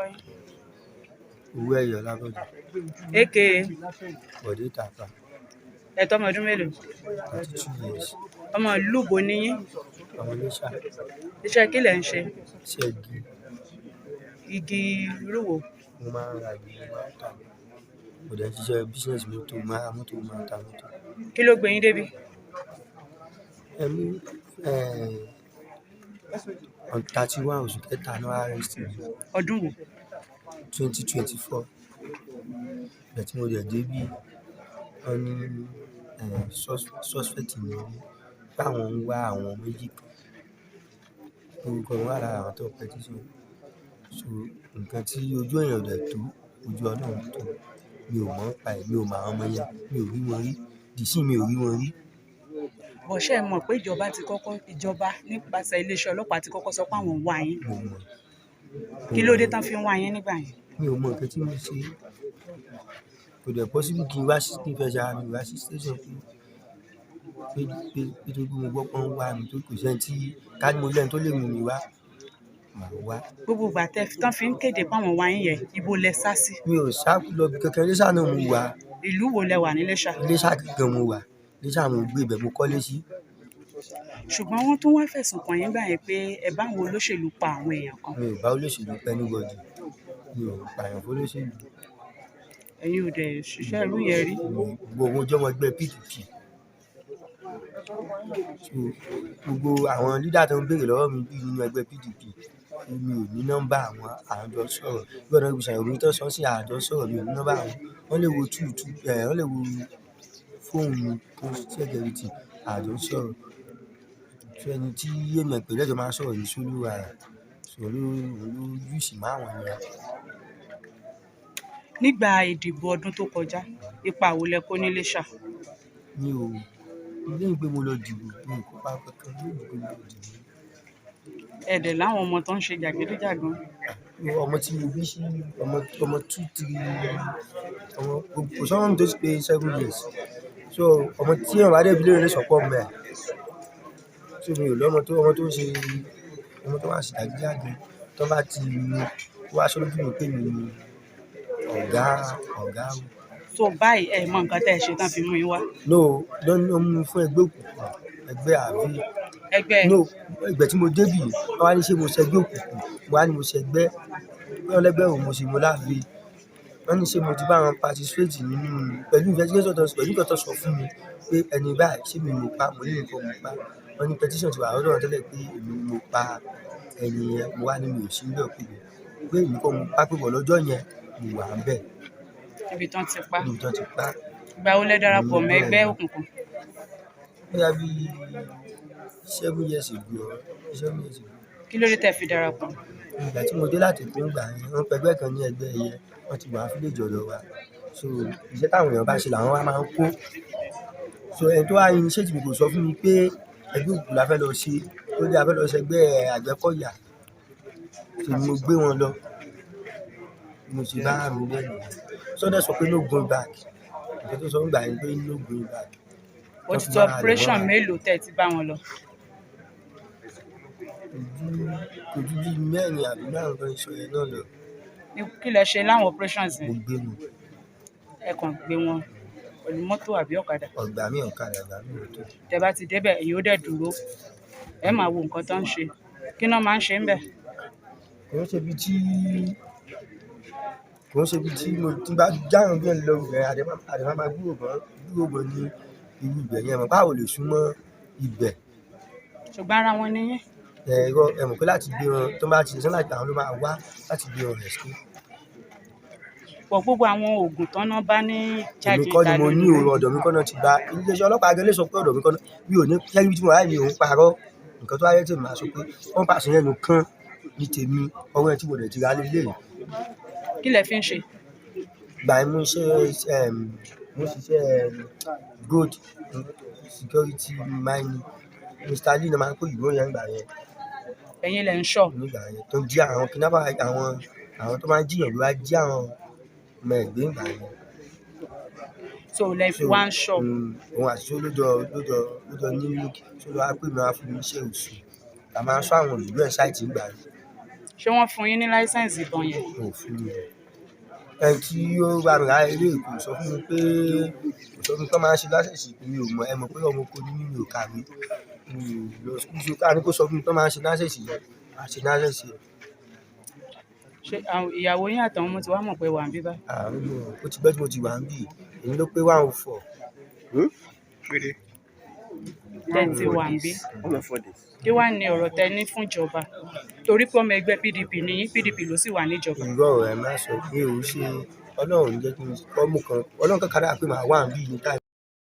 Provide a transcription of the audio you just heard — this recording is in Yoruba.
Orúkọ yín? Owó ẹ̀yọ̀ Lábọ̀dé. Aka Bọ̀dé Tàpá. Ẹ tọ́mọ ọdún mélòó? 32 years. Ọmọ ìlú ibo ni yín? Ọmọ Iléṣà. Iṣẹ́ kí lẹ̀ ń ṣe? Iṣẹ́ igi. Igi irú wo? Mo máa ń ra igi, mo máa ń tà. Mo dẹ̀ ń ṣiṣẹ́ business mọ́tò, mo máa ń ra mọ́tò, mo máa ń ta mọ́tò. Kí ló gbé yín débí? Ẹ̀mí, on 31 oṣù kẹta ni wọ́n arrest mi. Ọdún wo? 2024. Ìgbà tí mo dẹ̀ débí, wọ́n ní suspect ni mí, pé àwọn ń wá àwọn méjì kan. Orúkọ mi wà lára àwọn tó petition. So nǹkan tí ojú èèyàn ò dẹ̀ tó, ojú Ọlọ́run tó. Mi ò mọ̀ nípa ẹ̀, mi ò mọ àwọn ọmọ yẹn, mi ò rí wọn rí. Di ìsín mi ò rí wọn rí. Bọ̀ ṣé ẹ mọ̀ pé ìjọba ti kọ́kọ́, ìjọba nípasẹ̀ iléeṣẹ́ ọlọ́pàá ti kọ́kọ́ sọ pé àwọn ń wá yín? Mo mọ̀. Kí ló dé tán fi ń wá yín nígbà yẹn? Mi ò mọ nǹkan tí mo ṣe. Kò dẹ̀ possible kí n wá sí, kí n fẹsẹ̀ ara mi wá sí station pé torí pé mo gbọ́ pé wọ́n ń wá mi, torí kò sí ẹni tí, ká ní mo lẹ́ni tó lè mú mi wá, màá wá. Gbogbo ìgbà tẹ́ tán fi ń kéde pé àwọn ń wá yín yẹn, ibo lẹ sá sí? Mi ò sá lọ ibi kankan, Iléṣà náà mo wà. Ìlú wo lẹ wà ní Iléṣà? Iléṣà gangan mo wà. Iléṣà mo gbé, ibẹ̀ mo kọ́lé sí. Ṣùgbọ́n wọ́n tún wá fẹ̀sùn kàn yín gbà yẹn pé ẹ bá àwọn olóṣèlú pa àwọn èèyàn kan. Mi ò bá olóṣèlú pa anybody. Mi ò pààyàn fún olóṣèlú. Ẹ̀yin ò dẹ̀ ṣiṣẹ́ irú yẹn rí. Gbogbo mo jẹ́ ọmọ ẹgbẹ́ PDP. So gbogbo àwọn leader tó ń béèrè lọ́wọ́ mi bí nínú ẹgbẹ́ PDP, mi ò ní nọ́mbà àwọn, àjọ sọ̀rọ̀. Bí ọ̀nà ìbùsàn ìròyìn tó sọ sí àjọ sọ̀rọ̀, mi ò ní nọ́mbà àwọn. Wọ́n lè wo two two, wọ́n lè wo fóònù mi kó check everything, àjọ sọ̀rọ̀. So ẹni tí èmi pẹ̀lú ẹ̀ jọ máa ń sọ̀rọ̀ ní Sólúwàrà. So òun ló use mọ́ àwọn yẹn. Nígbà ìdìbò ọdún tó kọjá, ipa wo lẹ kó ní Iléṣà? Mi ò, lẹ́yìn pé mo lọ dìbò, mi ò kópa kankan lẹ́yìn pé mo lọ dìbò. Ẹ dẹ̀ láwọn ọmọ tó ń ṣe jàgídíjàgan. Ọmọ tí mo bí sí ọmọ, ọmọ two three, ọmọ kò sọ́mọ mi tó ti pé 7 years. So ọmọ tí èèyàn bá dé bí lè sọ pé ọmọ ẹ̀. So mi ò lọ́mọ tó, ọmọ tó ń ṣe, ọmọ tó máa ń ṣe jàgídíjàgan, tó bá ti wá sójú mi pé mi ni ọ̀gá, ọ̀gá o. So báyìí ẹ mọ nǹkan tẹ́ ẹ ṣe tán fi mú yín wá? No, ló mú mi fún ẹgbẹ́ òkùnkùn, ẹgbẹ́ àbí. Ẹgbẹ́? No, ìgbà tí mo dé bí, wọ́n wá ní ṣé mo ṣe ẹgbẹ́ òkùnkùn, mo wá ní mo ṣe ẹgbẹ́, wọ́n lẹ́gbẹ́ wo mo ṣe, mo láàfin. Wọ́n ní ṣé mo ti bá wọn participate nínú pẹ̀lú investigation tó, pẹ̀lú nǹkan tó sọ fún mi pé ẹni báyìí ṣé mi mo pa, mo ní èmi kọ́ mo pa. Wọ́n ní petition ti wà lọ́dọ̀ wọn tẹ́lẹ̀ pé èmi ni mo pa ẹni yẹn, mo wá ní mi ò sí níbẹ̀ pé èmi kọ́ mo pa, pé but lọ́jọ́ yẹn mo wà níbẹ̀. Níbi tán ti pa. Níbi tán ti pa. Ìgbà wo lẹ darapọ̀ mọ́ ẹgbẹ́ òkùnkùn? Bóyá bí 7 years ago or 7 years ago. Kí ló dé tẹ́ fi darapọ̀? Ìgbà tí mo dé láti Èkó nígbà yẹn, wọ́n pe ẹgbẹ́ kan ní ẹgbẹ́ ẹyẹ, wọ́n ti wà ní village ọ̀dọ̀ wa. So iṣẹ́ táwọn èèyàn bá ṣe làwọn wá máa ń kó. So ẹni tó wá initiate mi kò sọ fún mi pé ẹgbẹ́ òkùnkùn la fẹ́ lọ ṣe, ó ní a fẹ́ lọ ṣe ẹgbẹ́ Àgbẹ̀kọ̀yà. So mo gbé wọn lọ. Mo sì bá mi bẹ́ẹ̀ nìyẹn. So wọ́n dẹ̀ sọ pé no going back. Nǹkan tó sọ nígbà yẹn pé no going back. Ó ti tó operation mélòó tẹ́ ẹ ti bá wọn lọ? Kò ju bí mẹ́rin àbí márùn-ún tó ń sọ yẹn náà lọ. Kí lẹ ṣe láwọn operations Mo yẹn? gbé wọn. Ẹ kàn gbé wọn pẹ̀lú mọ́tò àbí ọ̀kadà? Ọ̀gbà mí ọ̀kadà, ìgbà mí mọ́tò. Tẹ́ bá ti débẹ̀, ẹ̀yin ó dẹ̀ dúró. Ẹ máa wo nǹkan tó ń ṣe. Kí ná máa ń ṣe ńbẹ̀? Kò ń ṣe ibi tí mo tí bá jáwọn bí ẹ̀ ń lọ ibẹ̀, àdé máa gbúrò wọn ní irú ibẹ̀ yẹn, mọ̀ pé a ò lè súnmọ́ ibẹ̀. Ṣùgbọ́n ara wọn ni yín. Ẹ irọ́, ẹ mọ̀ pé láti gbé wọn, tó bá ti ṣe láti àwọn ló máa wá láti gbé wọn escape. Pọ̀ gbogbo àwọn oògùn tán náà bá ní Èmi jáde kọ́ ni ta mo ló ní ní? òun, ọ̀dọ̀ mi kọ́ náà ti bá. Ilé-iṣẹ́ ọlọ́pàá gan lè sọ pé ọ̀dọ̀ mi kọ́ náà. Mi ò ní kẹ́rí tí mo wà mi ò ń parọ́. Nǹkan tó wáyé tí màá sọ pé wọ́n pàṣẹ yẹn nìkan ní tèmi, ọwọ́ ẹ tí mo dẹ̀ ti ra lélẹ̀. Kí lẹ fi ń ṣe? Ìgbà yẹn mo ṣiṣẹ́ gold security mining. Mr. Lee ni wọ́n máa ń pè ìlú yẹn nígbà yẹn. Ẹ̀yin lẹ ń ṣọ́? Nígbà yẹn tó ń jí àwọn kidnapper, àwọn tó máa ń jíyàn ló wá jí àwọn ọmọ ẹgbẹ́ nígbà yẹn. So lẹ fi wá ń ṣọ́? Òun àti Solo ló jọ ní link. Solo wá pè mí wá fún mi níṣẹ́ oṣù. A máa ń ṣọ́ àwọn ìlú ẹ̀ site nígbà yẹn. Ṣé wọ́n fún yín ní license ìbọn yẹn? Wọn ò fún mi. Ẹni tí ó bá mi ra eré kò sọ fún mi pé, kò sọ fún mi pé wọ́n máa ń ṣe license. Mi ò mọ̀. Ẹ mọ̀ pé ọmọ oko ni mí, mi ò kàwé, mi ò lọ school, so ká ní kó sọ fún mi pé wọ́n máa ń ṣe license yẹn, máa ṣe license yẹn. Ṣé àwọn ìyàwó yín àtàwọn ọmọ ti wá mọ̀ pé wà ń bí báyìí? Àrùn mọ̀, ó ti pẹ́ tí mo ti wà níbí. Èyí ló pé 104. Tẹ́ ti wà ń bí. Kí wàá ní ọ̀rọ̀ tẹ ní fún ìjọba? Torí pé ọmọ ẹgbẹ́ PDP ni yín, PDP ló sì wà níjọba. Irọ́, ẹ má sọ pé ò ṣe. Ọlọ́run jẹ́ kí n kọ́ mú kan. Ọlọ́run kan kádàrá pé màá wà níbí ní time.